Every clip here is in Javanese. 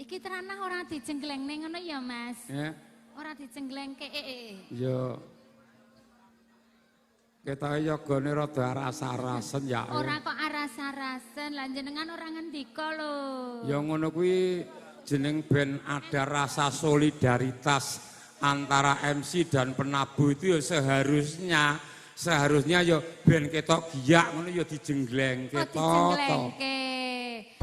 Iki teranah ora dijenggleng ngono ya, Mas? Ya. Ora dijengglengke. Ya. Ketoke yogane rada aras-arasen ya. Ora kok aras-arasen, lah jenengan ora ngendika lho. Ya ngono kuwi jeneng ben ada rasa solidaritas antara MC dan penabuh itu ya seharusnya ya ben ketok giyak ngono ya dijengglengke to. Dijengglengke.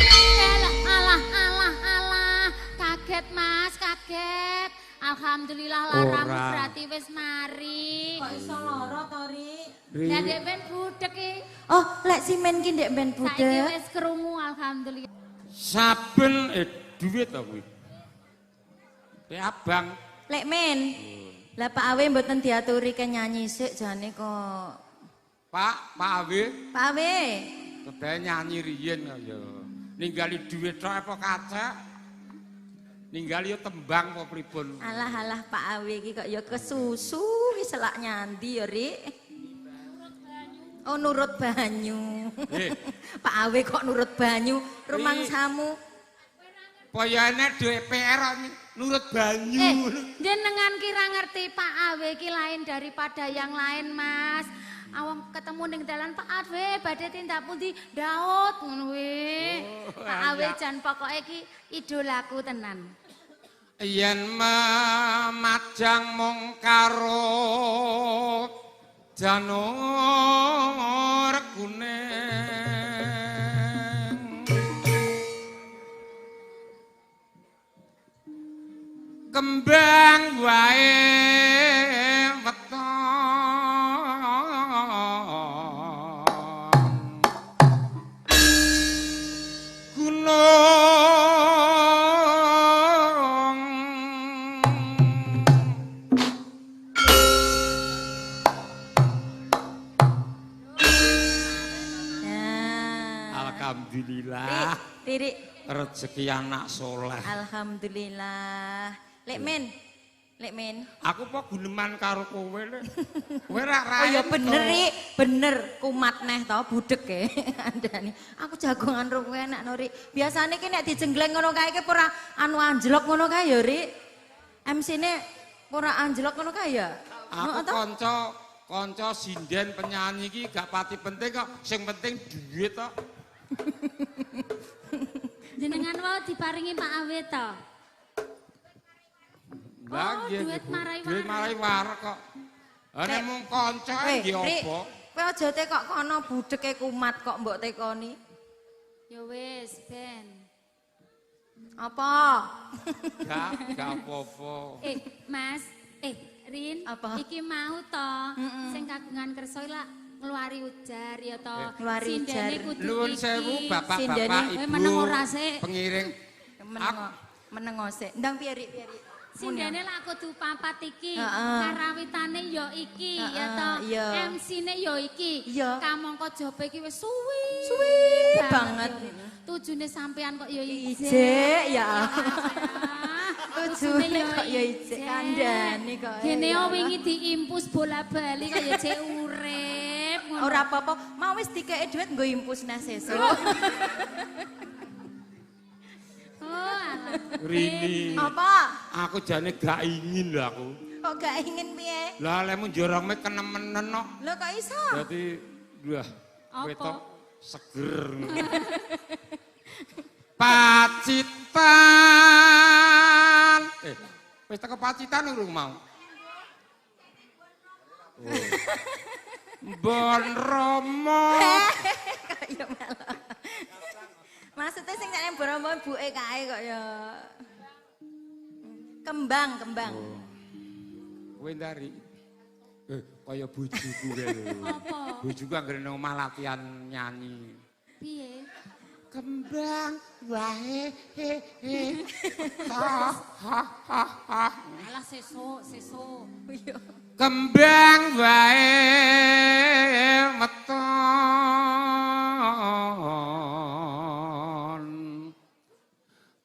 Alah alah alah alah, kaget Mas, kaget. Alhamdulillah laramu berarti wis mari. Kok iso lara to, Ri? Lah ndek ben budhek iki. Oh, lek simen ki ndek ben budhek. Saiki wis krungu alhamdulillah. Saben duit to kuwi. Pe abang. Lek men. Lah Pak Awe mboten diaturi ke nyanyi sik jane kok. Pak Awe. Pak Awe. Kedae nyanyi riyin kok ya. Ninggali duit tok apa kacek. Ninggali yo tembang apa pripun. Alah alah Pak Awe iki kok ya kesusu wis selak nyandi ya, Rik. Oh nurut banyu. Pak Awe kok nurut banyu, rumangsamu. Poyone dhuwit PR nurut banyu. Jenengan kira ngerti Pak Awe iki lain daripada yang lain, Mas. Awang ketemu ning dalan Pak Awe badhe tindak pundi Daud ngono kuwi. Pak Awe jan pokoke iki idolaku tenan. Yen memajang mung karo janur kuning. Kembang wae weton gunung. Alhamdulillah. Tirik rezeki anak soleh. Alhamdulillah. Lek men, lek men. Aku po guneman karo kowe lek. Kowe ra ra. Oh ya bener Rik, bener kumat neh to budhek e andane. Aku jagongan ro kowe enak no Rik. Biasane ki nek dijenggleng ngono kae ki ora anu anjlok ngono kae ya Rik. MC-ne ora anjlok ngono kae ya. Aku kanca sinden penyanyi ki gak pati penting kok, sing penting duit tok. Jenengan wau diparingi Pak Awe to? Lah nggih, duit marai warek kok. Nek mung kanca nggih apa? Kowe aja tekok kono budheke kumat kok mbok tekoni. Ya wis, ben. Apa? Gak apa-apa. Mas, Rin, apa? Iki mau to sing kagungan kersa lak ngluari ujar ya to. Sindene kudu nuwun sewu bapak-bapak ibu. Meneng ora sik. Pengiring. Meneng sik. Ndang piye Rik, piye Rik? Sindene lak kudu papat iki, karawitane ya iki ya to, MC-ne ya iki. Kamangka jobe iki wis suwi. Suwi banget. Tujune sampean kok ya ijek ya. Tujune kok ya ijek kandhane kok. Gene wingi diimpus bola-bali kok ya jek urip ngono. Ora apa-apa, mau wis dikeki dhuwit nggo impus neh sesuk. Oh, Rini. Apa? Aku jane gak ingin lho aku. Kok gak ingin piye? Lah lemu njorongme kenemenen kok. Lho kok iso? Dadi wah, wetok seger. Pacitan. Wis teko Pacitan urung mau. Oh. Bon Romo. Kok ya malah. Maksudnya sing nek Bromo buke kae kok ya. Kembang, kembang. Oh. Kowe ndari. Kaya bojoku kae lho. Apa? Bojoku anggere nang omah latihan nyanyi. Piye? Kembang wae he he. Ha ha ha ha. Alah sesuk, sesuk. Iya. Kembang wae weton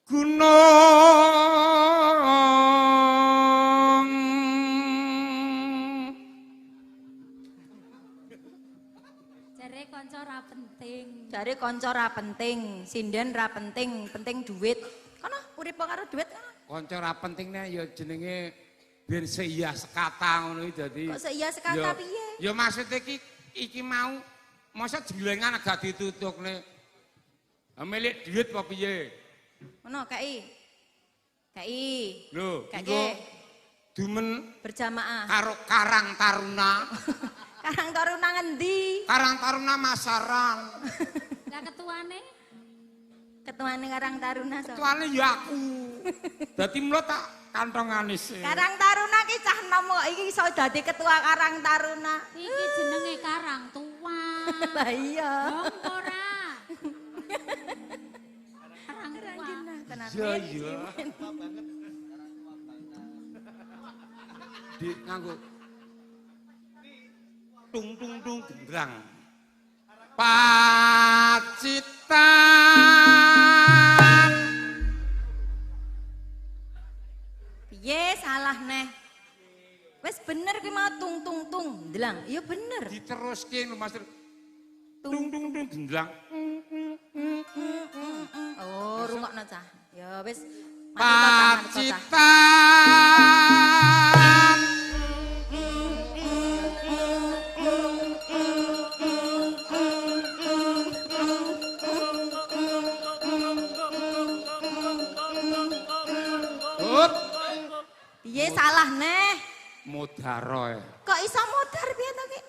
gunung. Jare kanca ra penting. Jare kanca ra penting, sinden ra penting, penting duit. Kono Urip karo duit ngono. Kanca ora penting nek ya jenenge ben seia sekata ngono iki dadi. Kok seia sekata piye? Ya maksude iki mau masa jenglengan gak ditutukne. Milik duit apa piye? Ngono kei. Kei. Lho, kei. Dumen berjamaah karo Karang Taruna. Karang Taruna ngendi? Karang Taruna Masaran. Lah ketuane? Ketuane Karang Taruna sapa? Ketuane ya aku. Dadi mula tak kantongane sih. Karang Taruna ki cah nom kok iki iso dadi ketua Karang Taruna. Iki jenenge Karang Tua. Lah iya. Wong ora. Karang Tua. Iya iya. Di nganggo tung tung tung gendrang. Pacitan. Piye salah neh? Wis bener kuwi mau tung tung tung ndlang. Iya bener. Diteruske lho Mas. Tung tung tung gendlang. Oh, rungokno cah. Ya wis. Pacitan. Piye salah neh? Modar e. Kok iso modar piye to ki?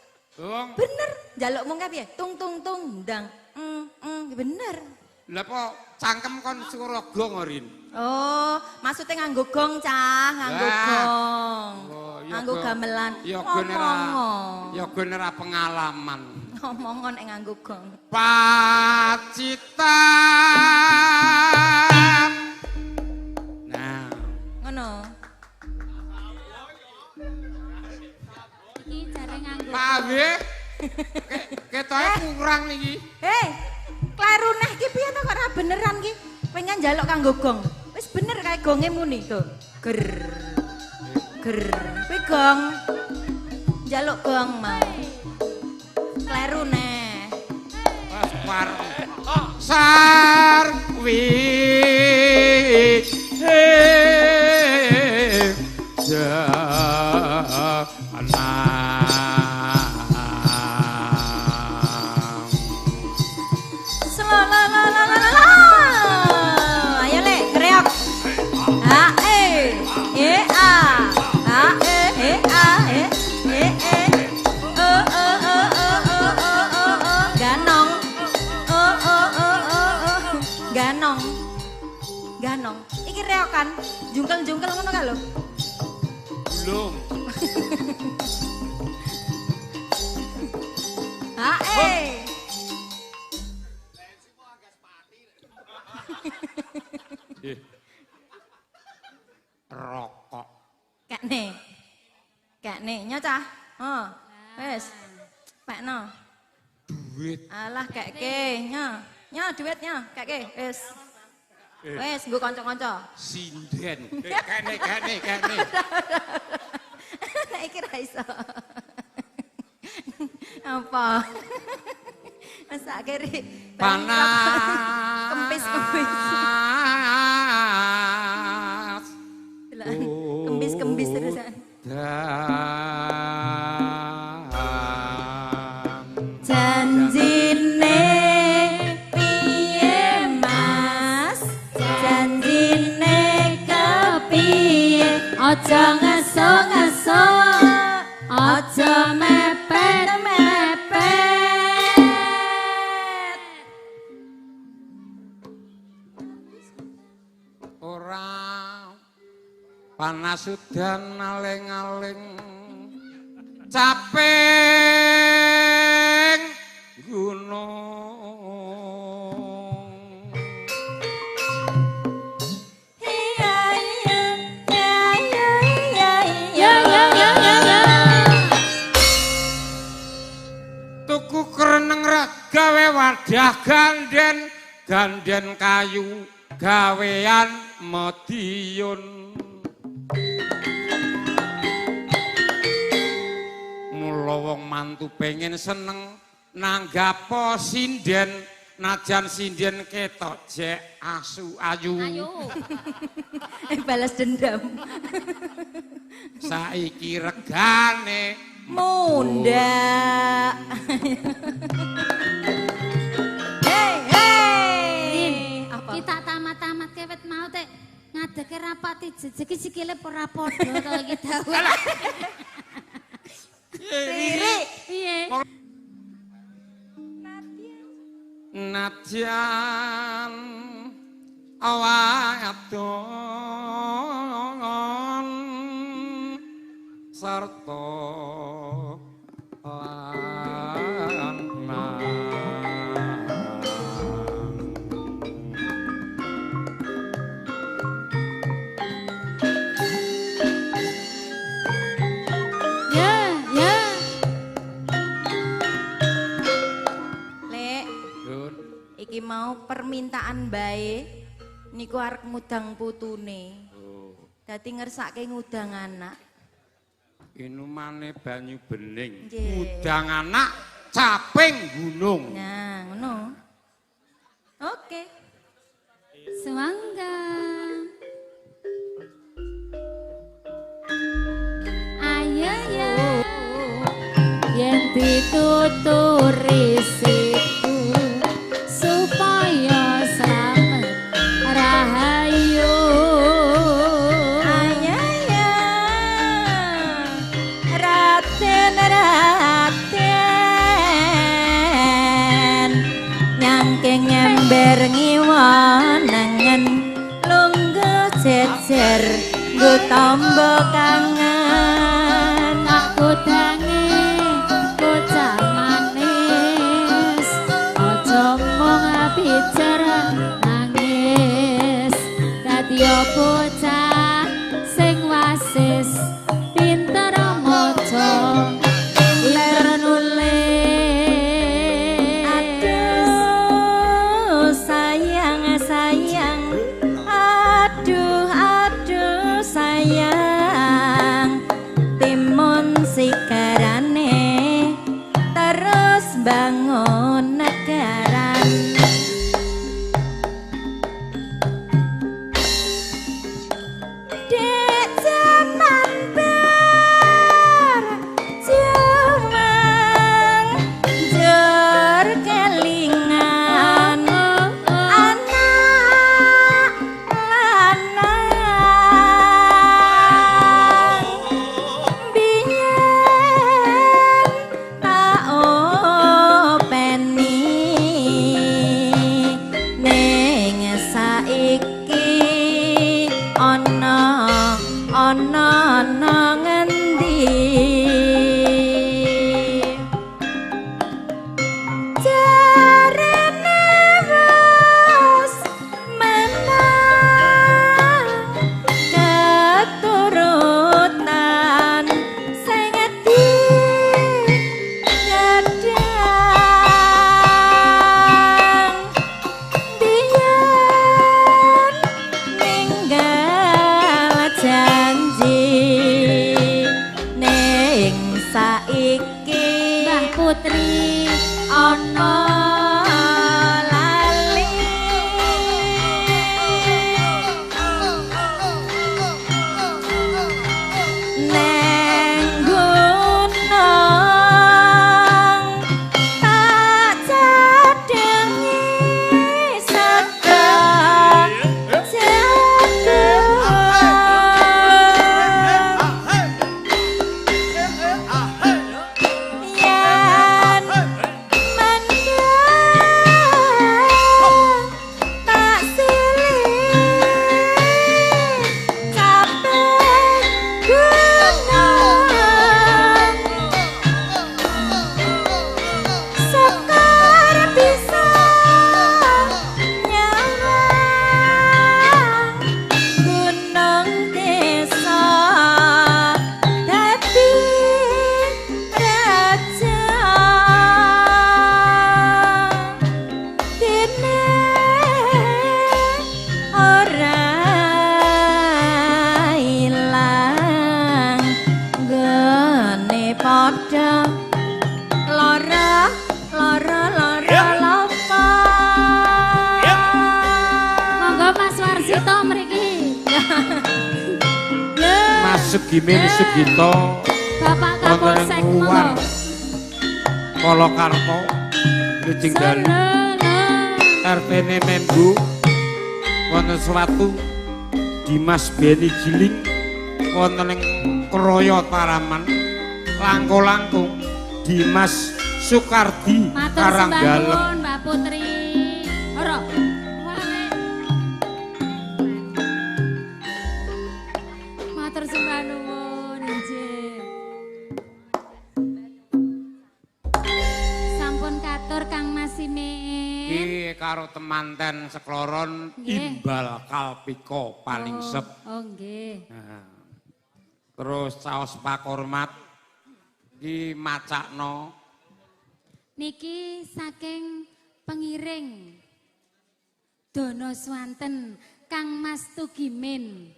Wong bener, njalukmu kae piye? Tung tung tung ndang. Bener. Lah apa cangkem kon swara gong Rin? Oh, maksudnya nganggo gong cah, nganggo gong. Oh, nganggo gamelan. Ya ben ora pengalaman. Ngomongon nek nganggo gong. Pacitan. Nah, ngono. Iki jare nganggo. Pak W. Ketoke kurang niki. Hei, kleru neh iki piye to kok ora beneran ki? Pengen njaluk kanggo gong. Wis bener kae gonge muni to. Ger. Ger. Kuwi gong. Njaluk gong mau. Kleru neh. Wes par. Sarwi. Ayo le, kreok. A E E A A E E A E E E O O O O O O O O ganong. O O O O O ganong. Ganong. Iki reokan, jungkel-jungkel ngono ka lho. Belum. A E. Rokok. Kekne. Kekne nyo cah. Oh, wis. Pekno. Duit. Alah keke nyo. Nyo duit nyo, keke wis. Wis nggo kanca-kanca. Sinden. Kekne kekne kekne. Nek iki ra iso. Apa? Mesake ri. Panas. Kempis-kempis. Kembis-kembis terusan. Janjine piye Mas? Janjine kepiye? Aja ngeso-ngeso, aja mepet-mepet. Ora panas udan aling-aling caping gunung. Iya iya iya iya Ya ya ya ya ya. Tuku kereneng gawe wadah ganden, ganden kayu gawean Madiun. Mula wong mantu pengen seneng nanggapo sinden, Najan sinden ketok jek asu ayu. Ayo. Balas dendam. Saiki regane mundhak. Hey hey. Apa? Kita tamat-tamat kewet mau teh ngadeke rapati jejeki sikile ora padha to iki dawuh. Riri. Piye? Nadyan wadon sarta lanang. Ya, ya. Lek, iki mau permintaan bae niku arep ngudang putune. Oh. Dadi ngersake ngudang anak. Inumane banyu bening. Ngudang anak caping gunung. Nah, ngono. Oke. Semangga. Ayo ya. Yen dituturi siku supaya slamet rahayu. Ayo ya. Raten raten nyangking ember ngiwa nengen lungguh jejer nggo tombo kangen. Tak kudange bocah manis, aja mung bicara nangis. Dadi bocah sing wasis, pinter maca, pinter nulis. Aduh sayang sayang, aduh aduh sayang, timun sikarane terus bangun negaran. Dek jaman berjuang jur kelingan anak lanang biyen tak openi ning saiki ana ana nang ngendi. Jarene wis menang keturunan sing digadang biyen ninggal janji. Sugimin Sugito Bapak wonten Kapolsek ing Uwar monggo. Kolokarto Wilujeng dalu. RT-ne Membu wonten Suwatu Dimas Beni Giling wonten ing Kroyo Taraman langkung-langkung Dimas Sukardi Matur Karanggalem. sembah nuwun Mbak Putri. Ora. Wale. Matur sembah nuwun injih. Sampun katur Kang Mas Simin. Iki karo temanten sekloron imbal kalpika paling sep. Oh nggih. Nah. Terus caos pakormat iki macakno Niki saking pengiring Dono Swanten Kang Mas Tugimin.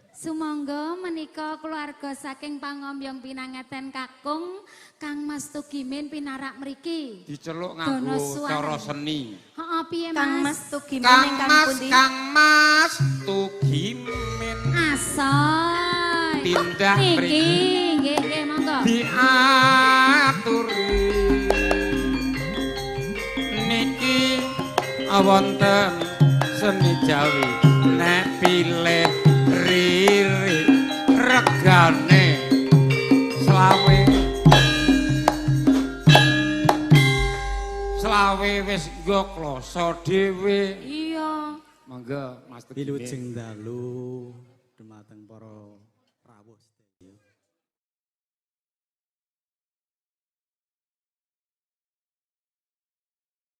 Sumangga menika keluarga saking Pangombyong pinangeten kakung Kang Mas Tugimin pinarak mriki. Diceluk Dono nganggo Swanten. cara seni. Heeh, piye Kang Mas? Mas Tugimin Kang ingkang Mas, pundi? Kang Mas Tugimin Asoy. Tindak Niki, mriki. nggih nggih monggo. Diaturi niki wonten seni Jawi nek pilih riri regane selawe selawe wis nggo kloso dhewe. Iya. Monggo Mas Tugimin. Wilujeng dalu dumateng para